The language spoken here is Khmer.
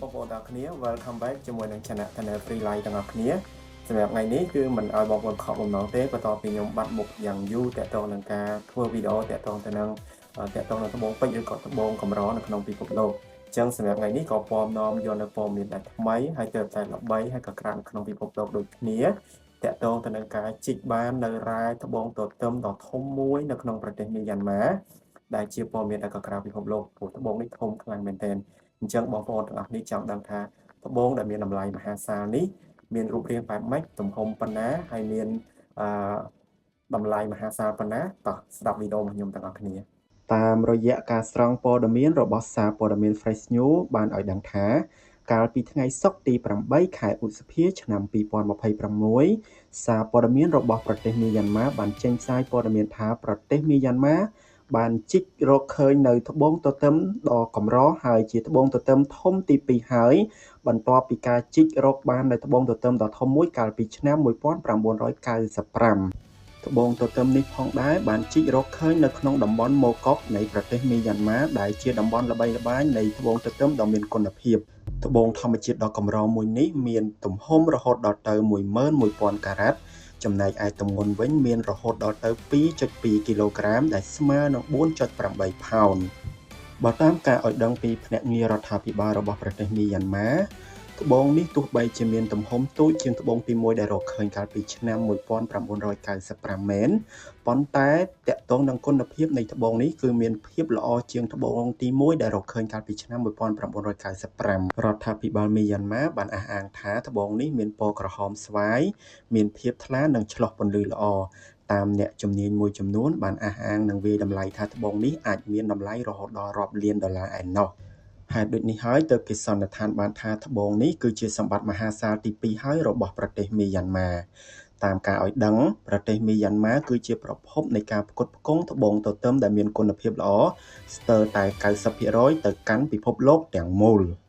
បងប្អូនទាំងគ្នា welcome back ជាមួយនឹង channel Channel Free Life ទាំងអស់គ្នាសម្រាប់ថ្ងៃនេះគឺមិនឲ្យបងប្អូនខកបំណងទេបន្ទាប់ពីខ្ញុំបាត់មុខយ៉ាងយូរតាក់ទងនឹងការធ្វើវីដេអូតាក់ទងនឹងត្បូងពេជ្រឬក៏ត្បូងកម្រនៅក្នុងពិភពលោកអញ្ចឹងសម្រាប់ថ្ងៃនេះក៏ពំនាំយកនៅព័ត៌មានដែលថ្មីហើយទើបតែល្បីហើយក៏ក្រាក់នៅក្នុងពិភពលោកដូចគ្នាតាក់ទងទៅនឹងការជីកបាននៅរ៉ែត្បូងទទឹមដ៏ធំមួយនៅក្នុងប្រទេសមីយ៉ាន់ម៉ាដែលជាព័ត៌មានដែលក៏ក្រាបពិភពលោកព្រោះត្បូងនេះធំខ្លាំងមែនទែនអញ្ចឹងបងប្អូនទាំងអស់នេះចង់ដឹងថាត្បូងដែលមានតម្លៃមហាសាលនេះមានរូបរាងបែបម៉េចទំហំប៉ុណ្ណាហើយមានអឺតម្លៃមហាសាលប៉ុណ្ណាតោះស្ដាប់វីដេអូរបស់ខ្ញុំទាំងអស់គ្នាតាមរយៈការស្រង់ព័ត៌មានរបស់សារព័ត៌មាន Fresh News បានឲ្យដឹងថា កាលពីថ្ងៃសុក្រទី8ខែឧសភាឆ្នាំ2026សារព័ត៌មានរបស់ប្រទេសមីយ៉ាន់ម៉ាបានចេញផ្សាយព័ត៌មានថាប្រទេសមីយ៉ាន់ម៉ាបានជីករកឃើញនៅត្បូងទទឹមដ៏កម្រហើយជាត្បូងទទឹមធំទី2ហើយបន្ទាប់ពីការជីករកបាននៅត្បូងទទឹមដ៏ធំមួយកាលពីឆ្នាំ1995ត្បូងទទឹមនេះផងដែរបានជីករកឃើញនៅក្នុងតំបន់ម៉ូកុកនៃប្រទេសមីយ៉ាន់ម៉ាដែលជាតំបន់ល្បីល្បាញនៃត្បូងទទឹមដ៏មានគុណភាពត្បូងធម្មជាតិដ៏កម្រមួយនេះមានទំហំរហូតដល់ទៅ11000ការ៉ាត់ចំណែកឯទម្ងន់វិញមានរហូតដល់ទៅ2.2គីឡូក្រាមដែលស្មើនឹង4.8ផោនបើតាមការឲ្យដឹងពីភ្នាក់ងាររដ្ឋាភិបាលរបស់ប្រទេសមីយ៉ាន់ម៉ាត្បូងនេះទោះបីជាមានទំហំតូចជាងត្បូងទី1ដែលរកឃើញកាលពីឆ្នាំ1995មែនប៉ុន្តែទាក់ទងនឹងគុណភាពនៃត្បូងនេះគឺមានភាពល្អជាងត្បូងទី1ដែលរកឃើញកាលពីឆ្នាំ1995រដ្ឋាភិបាលមីយ៉ាន់ម៉ាបានអះអាងថាត្បូងនេះមានពណ៌ក្រហមស្វាយមានភាពថ្លានិងឆ្លុះពន្លឺល្អតាមអ្នកជំនាញមួយចំនួនបានអះអាងនិងវាយតម្លៃថាត្បូងនេះអាចមានតម្លៃរហូតដល់រាប់លានដុល្លារឯណោះហេតុដូចនេះហើយទើបគេសន្និដ្ឋានបានថាត្បូងនេះគឺជាសម្បត្តិមហាសាលទី2ហើយរបស់ប្រទេសមីយ៉ាន់ម៉ាតាមការឲ្យដឹងប្រទេសមីយ៉ាន់ម៉ាគឺជាប្រភពនៃការផ្គត់ផ្គង់ត្បូងទទឹមដែលមានគុណភាពល្អស្ទើរតែ90%ទៅកាន់ពិភពលោកទាំងមូល។